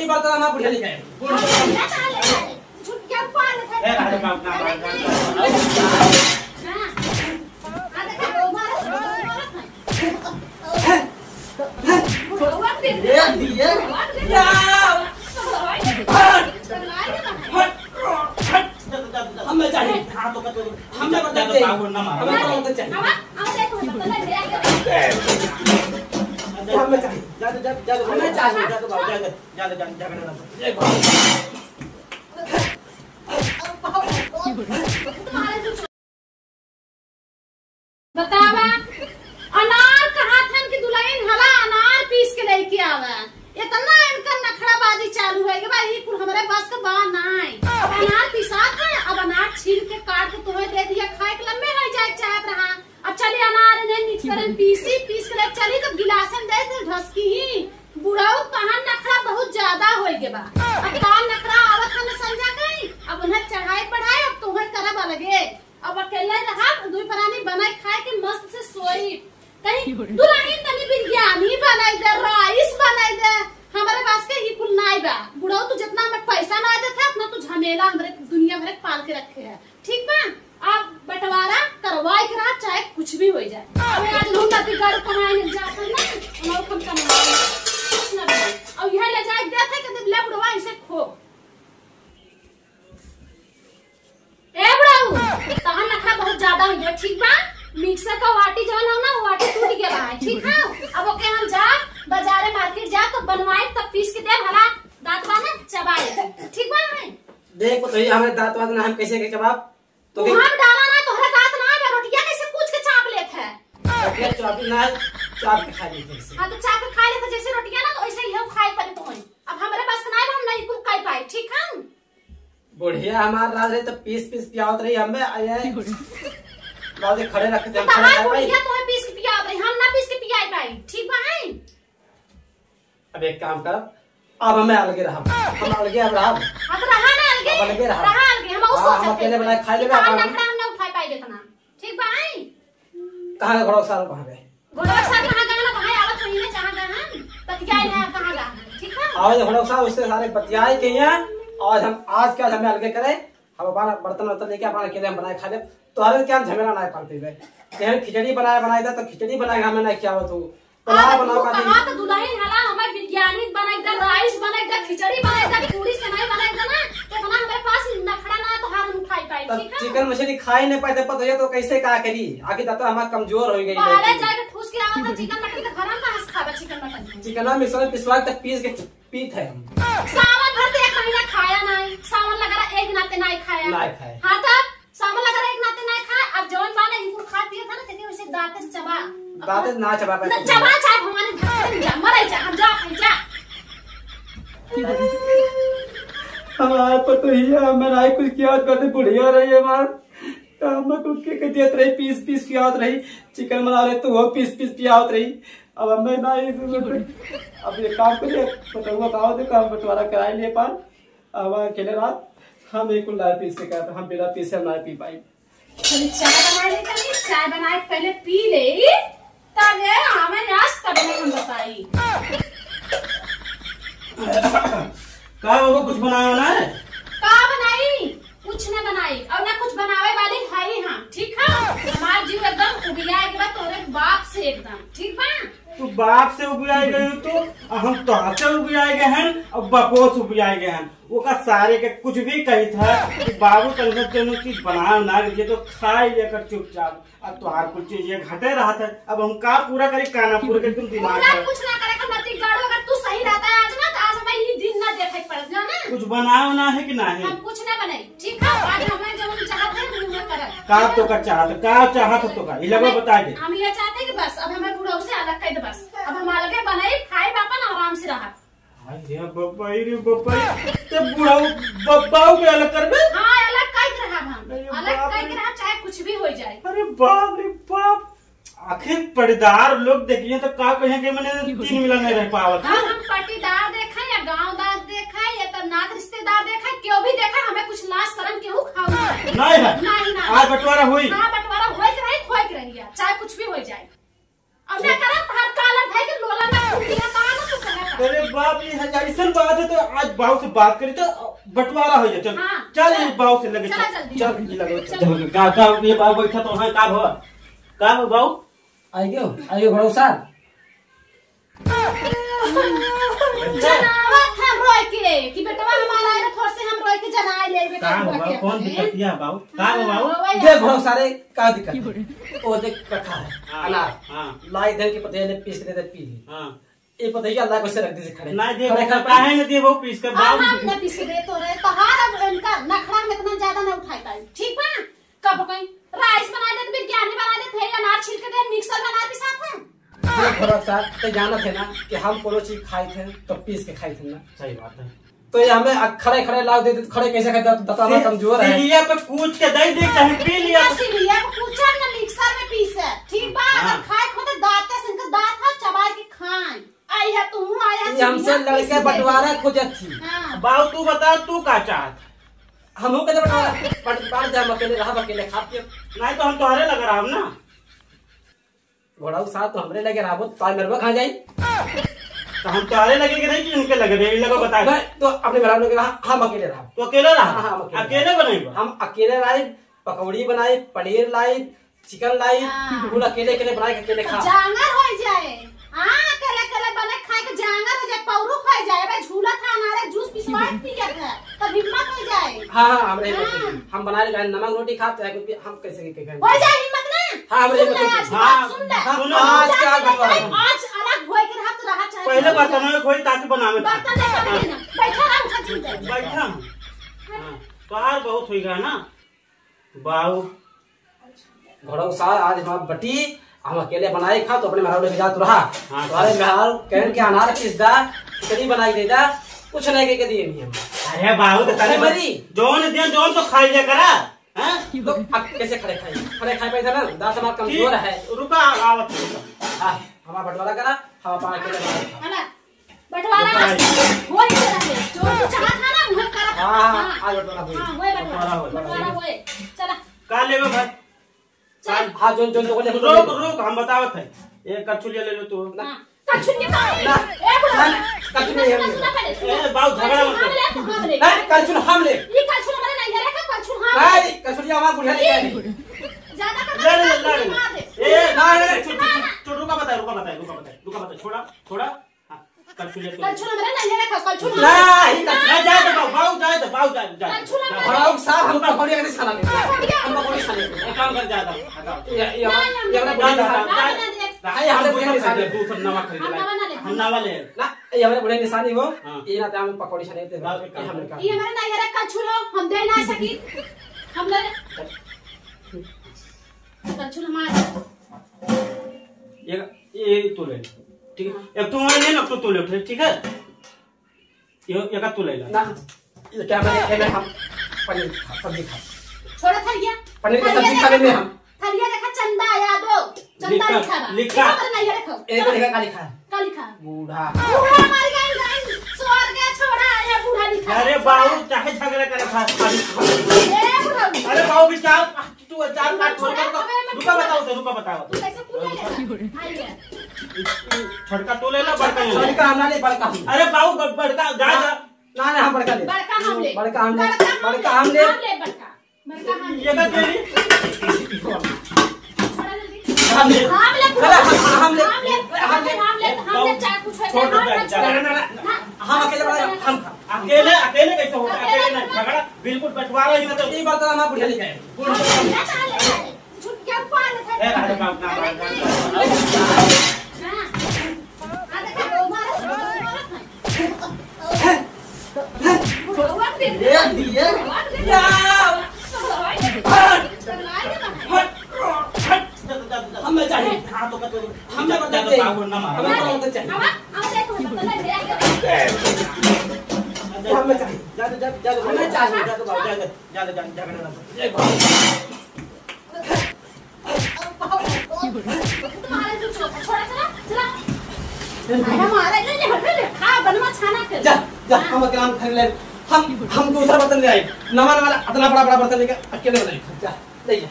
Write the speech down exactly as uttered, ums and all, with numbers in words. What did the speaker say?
ये बात तो हमारा बुढ़िया नहीं कहे। बुढ़िया नहीं कहे। झुटिया पाल है। ए, अरे बाप ना, बाप ना। हाँ। आ देखा, वो मारा, वो मारा था। बुढ़वा दे दे। ए, दिए। बुढ़वा दे दे। या। बुढ़वा दे दे। हट। हट। हट। हमें चाहिए। हाँ, तो कर दो। हमें तो चाहिए। हमें तो चाहिए। हमें, हमें देखो, तो ले, ले, ले। हमें चाहिए। जा, जा, जा, जा, हमें चाहिए। जा, जा, जा, जा, जा, जा, जा, जा, जा। बतावा, अनार कहा था कि दुल्हन हला अनार पीस के लेके आवा। इतना इनका नखराबाजी चालू है कि भाई, ये कुल हमरे बस का बा नाय। अब अनार पिसात है, अब अनार छील के काट के तुम्हें दे दिया, खाए के लम्बे रह जाए चाहत रहा। अब चली अनार इन्हें मिक्सर में पीसी, पीस के ले चली, तब गिलासन दे दे ढसकी ही। बुढ़ऊ तहार नखरा बहुत ज्यादा होई गे बा। अब तहार नखरा आवत है न संझा कहीं, अब उन्हें चढ़ाई पढ़ाई, अब तुम्हें करब अलगे। अब अकेले रहब, दुई परानी बनाई खाए के मस्त से सोई। कहीं दुल्हन तनी बिरयानी बनाई दे, राइस बनाई दे, हमारे पास के ही कुल नाई बा। बुढ़ऊ तू जितना हमें पैसा ना देत है, उतना तू झमेला हमरे दुनिया भर के पाल के रखे है, ठीक बा? आप बंटवारा करवाए के रहा, चाहे कुछ भी हो जाए। हमें आज लोग ना गाड़ी कमाए नहीं जाते ना, हम लोग कम कमाए, कुछ ना बनाए। और यह ले जाए देते कि ले बुढ़वा इसे खो। ए बुढ़ऊ, तहार नखरा बहुत ज्यादा हो गया, ठीक बा? मिक्सर का वाटी जौन हो ना, वो वाटी टूट गया है, ठीक है? अब ओके हम जा, बाजारे मार्केट जा, तो बनवाए, तब पीस के दे, भला दांत बा ना, चबाए, ठीक बा? हमें देख, तो ये हमारे दांत वात ना, हम कैसे के चबाब? तो तू के- हम डाला ना, तोहरा दांत ना आवे, रोटिया कैसे कूच के चाप लेत है? रोटिया चाप ना, चाप के खा लेते हैं इसे। हाँ, तो चाप के खा लेते जैसे रोटिया ना, तो ऐसे ही हम खाए पड़े तुम्हें। अब हमरे बस के ना आवे, हम नहीं कुल खाई पाए, ठीक है? बुढ़िया हमार राज रहे तो पीस पीस पियावत रही हमें, आ ये राज खड़े रखते हम खड़े तहार रह पाई। बुढ़िया तोहे पीस के पियावत रही, हम ना पीस के पियाई पाई, ठीक बा है? अब एक काम करब, अब हमें अलगे रहब, हम अलगे अब रहब। हाँ, तो रहा ना अलगे, अब अलगे रहब। रहा अलगे, हम हाँ, सोचते हम अकेले हैं। बनाए खाए लेबे, तहार अपन। नखरा हम ना उठाए पाई इतना, ठीक बा है? कहाँ के घोड़ा साल कहाँ गए? घोड़ा साल कहाँ गए ना, कहाँ आवत रही ना, कहाँ गए हैं? पतियाई ना, कहाँ गए हैं? ठीक है? आवे तो घोड़ा साल उससे सारे पतियाई के यहाँ, और हम आज के आज हमें अलगे करे, हम अपना बर्तन वर्तन लेके अपना अकेले हम बनाए खा ले, तो हमें क्या हम झमेला ना पालते हुए। चाहे खिचड़ी बनाए, बनाए दे, तो खिचड़ी बनाए हमें ना क्या हो तू। पुलाव बनाओ का कहा दिन। तो दुल्हन हला हमें बिरयानी बनाई दे, राइस बनाई दे, खिचड़ी बनाई दे, पूरी सेवई बनाई दे ना, तो इतना हमारे पास नखरा ना तो हाथ उठाई पाई, तब ठीक है? चिकन मछली खाई नहीं पाए, तब पता तो कैसे का करी? आखिर तब तो हमारा कमजोर हो गई बाहर लड़की। जाके ठूस के आवा था चिकन मटन के, घर में कहाँ से खावा चिकन मटन? चिकन में मिक्सर में पिसवा के पीस के पीत है हम। सावन भर तो एक महीना खाया नहीं, सावन लगा रहा एक नाते नहीं खाया। नहीं खाए। हाँ तब सामला करे एक नाते ना खा, अब जवन बा ना, इनको खा पिए था ना, तेके उसे दांत से चबा। दांत से ना चबा पाए। ना चबा, चाहे भगवान भक्त बन जा, मर जा, हम जा, हम जा। हमार पतोहिया, हमार आई कुछ किया, तो कहते बुढ़िया रही है हमार। तो हम कुछ के, के देत रही, पीस, पीस पियावत रही, चिकन बना रहे, तो वो पीस, पीस पियावत रही। अब हमें ना, ये अब ये काम करिए, पतोहुआ का हो, देखो, हम बंटवारा कराए लिए पार। अब अकेले रात हम एक कुल ना पी सके, तो हम बिना पीसे हम ना पी पाई। चल, चाय बना ले, तनी चाय बना के पहले पी ले, तब ये हमें आज तब हम बताई। का बाबू, कुछ बनाया ना है? का बनाई? कुछ ना बनाई, और ना कुछ बनावे वाली है ही हम, ठीक है? हमार जीव एकदम उबिया के बा तोरे बाप से एकदम, ठीक बा? तू बाप से उबियाए गई हो तू, और हम तोहसे उबियाए गए हैं, और बापो से उबियाए गए हैं। ओका सारे के कुछ भी कही था कि बाबू तनिको तेनो चीज बनाए ना, ये तो खाए लेकर चुपचाप। अब तोहार कुछ चीज ये घटे रहा था, अब हम का पूरा करी, का ना पूरा करी, तुम दिमाग पूरा है। कुछ ना करे का मती गाड़ो, अगर तू सही रहता है आज ना, तो आज हमें ये दिन ना देखे के पड़त, जाना? कुछ बनाओ ना है कि ना है? हम कुछ ना बनाई, ठीक है? आज हमें जवन चाहत है, वो ना करब। का तो का चाहत, का चाहत तो का? ये लगो हमें, बता दे। हम ये चाहते हैं कि बस, अब हमें बुढ़ऊ से अलग कर दे बस। अब हम अलगे बनाई, खाए बापन आराम से रहा। अरे बब्बई रे बब्बई, ते बुढ़ऊ बब्बाऊ के अलग करबे? हाँ, अलग कइके रहब हम। अरे अलग बाप रे। कइके रहब, चाहे कुछ भी हो जाए। अरे बाप रे बाप, आखिर पटीदार लोग देखिए तो का कहें कि मैंने तीन मिला नहीं रह पावत। हाँ, हम पटीदार देखे या गांवदार देखे या तो नात रिश्तेदार देखे, क्यों भी देखे, हमें कुछ लाज शर्म केहू खाऊ ना। नहीं है। नहीं, नहीं। आज बंटवारा हुई। हाँ, बंटवारा होए के रही, होए के रही है, चाहे कुछ भी हो जाए। अब मैं करब हर काला भाई के लोला में फूटी है, कहाँ ना तू कहे का? अरे बाप रे, हजार ऐसन बात है तो आज बाबू से बात करी तो बंटवारा हो जाए। चल, हाँ, चल, चल। ये बाबू से लगे चला चल। जल्दी। चल, ये लगे, चल। चल। का, का, ये बाबू बैठा तो है, का भवा? का भवा बाबू? आइयो, आइयो, भरोसा। जनावत हम रोए के, कि बेटवा हमारा आए, थोड़ से हम रोए के जनाए ले, बेटा का भवा? कौन दिक्कत है बाबू? का भवा बाबू? हाँ, वही दे है। भरोसा रे, का दिक्कत है? ओ देख, रखा है, हाँ, अनार। हाँ। लाई दे के पतैया ले पीस के दे दे, पी ली। हाँ। ये पतैया अल्लाह को से रख दी से खड़े। नहीं दे, खड़े, खड़े, काहे न दे वो पीस के हाँ, बाबू? हम न पीस के दे तो रहे, तोहार अब इनका नखरा में इतना ज्यादा न उठाई पाई, ठीक बा? कब कहीं राइस बना दे, बिरयानी बना दे, फिर अनार छील के दे, मिक्सर में अनार पिसात है। ये भरोसा, ते जानत है ना कि हम कोनो चीज खाई थे तो पीस के खाई थे ना। सही बात है। तो ये हमें अ-, खड़े खड़े लाओ दे दे, तो खड़े कैसे खाए? दत-, दतवा सी-, कमजोर है। सिलिया पे कूच के दे दे, चाहे पी लिया। ना सिलिया पे कूचा, ना मिक्सर में पीसे, ठीक बा? हाँ। अगर खाए को तो दांते से इनका दांत हाथ चबाए के खाए। आई है तू, आया ये हमसे सिलिया लड़के पीस दे। बंटवारा खोजत थी। हाँ। बाऊ, तू बता, तू का चाहत? हमहू के तो बंटवारा, बंट-, बांट दे, हम अकेले रहब, अकेले खाब पियब। नहीं तो हम तोहरे लगे रहब ना। घोड़ाऊ साहब, तो हमरे लगे रहबो, तो तार मेरवा कहाँ जाई? तो हम तोहरे लगे के नहीं कि उनके लगे, बेबी लगे बता। नहीं, तो अपने मेहरारू लगे रहा, हम अकेले रहब। तो अकेले रहा? हाँ, हाँ, हम अकेले अकेले रहब। बनेबा? हम अकेले रही, पकौड़ी बनाई, पनीर लाई, चिकन लाई, हाँ। कुल अकेले, अकेले बनाई, अकेले तो खा। जांगर हो जाए। हाँ, अकेले, अकेले बने खाए के जांगर हो जाए, पौरुख हो जाए। भाई झूलत है, अनारे जूस पिसवा के पियत है। तब हिम्मत हो जाए। हाँ, हाँ, हमरे हिम्मत हो जाए। हाँ। हम बना ले, नमक रोटी खात, चाहे कुछ भी, हम कैसे के खाएंगे? हो जाए हिम्मत ना। हाँ, हमरे सुन ले, हिम्मत हो आज जाए। बात हाँ, सुन ले। हाँ, सुनो। आज आज क्या आज बता रहा हूँ? आज अलग होए के रहा तो रहा चाहे पहले कुछ बर्तन में खोई ताकि बनावे था। बर्तन लेकर हाँ। लेना। बैठा रहा, उठा छूट जाए। बैठा। हाँ। हाँ, तो यार बहुत होई गया ना। बाऊ। घोड़ाऊ साहब, आज हमार बटी, हम अकेले बनाए खा, तो अपने मेहरारू लेके जा तू रहा। हाँ, तुम्हारे मेहरारू कहन के अनार पीस दा, खिचड़ी बनाई दे दा, कुछ नहीं कह के दिए नहीं हम। अरे बाबू, तो अरे तने मरी। जौन दिया, जौन तो खाई लिया करा, हैं? तो अब कैसे खड़े खाई? खड़े खाई पाई था ना, दांत हमार कमजोर ठीक, है। रुका, आवत हूँ। हाँ, हमारा बंटवारा करा, हम अपना अकेले बनाए खा। है ना? बंटवारा बंटवारा। होई के रहे। जो तू चाहत है ना, उहे करत। हाँ, हाँ, हाँ। आज बंटवारा होई। हाँ, होई बंटवारा। बंटवारा होई। बंटवारा होई। चला। का लेबे भाई? चल। हाँ, जोन, जोन तो बोले, रुक, रुक, हम बतावत है। एक कलछुलिया ले लो तू। ना। हाँ, कलछुलिया का? ना। ए बुढ़ा। ना, कलछुलिया सुना, नहीं। सुना पहले, सुना। ए, बाबू, झगड़ा मत कलछुल हम कर। ले, हम ले। ना, कलछुल हम ले। ये कलछुल हमारे नहीं है, रखा कलछुल हम। नहीं, कलछुलिया हमारा बुढ़िया ले ये जाए। ज्यादा कर ले, ले, ले, ले। मार दे। ए, ना, नहीं, नहीं, छोड़, ना। छोड़, रुका बताए, रुका बताए, रुका बताए, रुका बताए, छोड़ा, छोड़ा। हाँ, कलछुल ले, कलछुल हमरे नहीं रखा, कलछुल ना, हमरे। ही कलछुल। ना, जाए दो, बाऊ, बाऊ, जाए दो, बाऊ, जाए, जाए, कलछुल जाए। हमरे। बाऊ साहब, हम पकौड़िया के साथ लेते हैं। पकौड़िया। हम पकौड़ी खा लेते हैं। एक काम कर, जाए दो, हटाओ। ये, ये ना, हमारे, हम ये हमारे ना, बड़े ना, निशान। ना, ना, ना, ना, ये हमारे हम बड़े दूसरा निशान। ले, दूसरा नवा खरीद हम ले। नवा ना ले। हम नवा ले। ना, ये हमारे बड़े निशान ही हो। हाँ। ये ना, तो हम पकौड़ी खा लेते हैं। बात एक काम ये हम कर। निकाल। ये हमारे ना, ये रखा, कलछुल हो, हम दे ना सकी। हम ले। कलछुल हमारे। एक, ये तू ले ले, ठीक है? हाँ। एक तू वहीं ले ना, एक तू, तू ले, ठीक है? ये, एक तू ले ले। ना, ये क्या मैं, ये मैं हम पनीर खा, सब्जी खा। छोड़ा थरिया। पनीर की थरिया सब्जी खा लेंगे हम। थरिया देखा चंदा यादव, चंदा लिखा, लिखा बा। लिखा। लिखा पर नहीं रखो। एक देखा का लिखा है? का लिखा? बूढ़ा। बूढ़ा मार गई, गई, स्वर्ग छोड़ा, ये बूढ़ा लिखा। अरे बाबू, चाहे झगड़ा करे खा, अभी ए बूढ़ा। अरे बाबू, विचार तू अचार काट छोड़, रुका, रुका, रुका, बताओ तो, रुका, बताओ तो। तू कैसे पूछ लेगा? हाँ, ये। छोटका तू ले ला, बड़का ले ला। छोटका हमरा ले, बड़का हम। अरे बाबू, ब-, बड़का, जा, जा। ना, ना, हम बड़का ले। बड़का हम ले। बड़का हम ले। बड़का हम ले। बड़का हम ले। हम ले बड़का। बड़का हम ले। ये का दे रही? छोड़ा जल्दी। हम ले। हम ले पूरा। अरे, हम, हम ले। हम ले। हम ले। हम ले, हम ले, चाहे कुछ हो छोड़ दे, जाए, जा, हम जा। छोड़। ना, ना, ना। हम अकेले बड़ा, हम अकेले, अकेले कैसे होता है? अकेले अकेले नहीं, झगड़ा बिल्कुल बंटवारा ही मतलब। ये बात तो हमारा बुढ़िया नहीं कहे। बुढ़िया नहीं कहे। झुक क्या पाल है? ए, राजा बाबू, ना, ना, ना, ना। हाँ। आ, देखा, वो मारा, वो मारा। बुढ़वा के दे दे। ये दिए। बुढ़वा के दे दे। या। बुढ़वा के दे दे। हट। हट। हट। हम नहीं चाहिए। हाँ, तो कह दो। हम नहीं बदलते। बाबू ना मारो। हमें तो बदलते चाहिए। हम, हम देखो, बदलते हैं। हम नहीं चाहिए। जा, जा, जा, जा, हमें चाहिए। जा, जा, जा, जा, जा, जा, जा, जा, जा, जा, जा। तुम्हारे से छोटा, छोटा, चला, चला। अरे, हमारा ले, ले, हट, ले, खा, बनवा छाना कर। जा, जा, हाँ। हम अकेला हम खरीद ले। हम, हम दूसरा बर्तन ले आए। नवा, नवा, इतना बड़ा, बड़ा बर्तन लेके अकेले बनाए। जा, ले जा।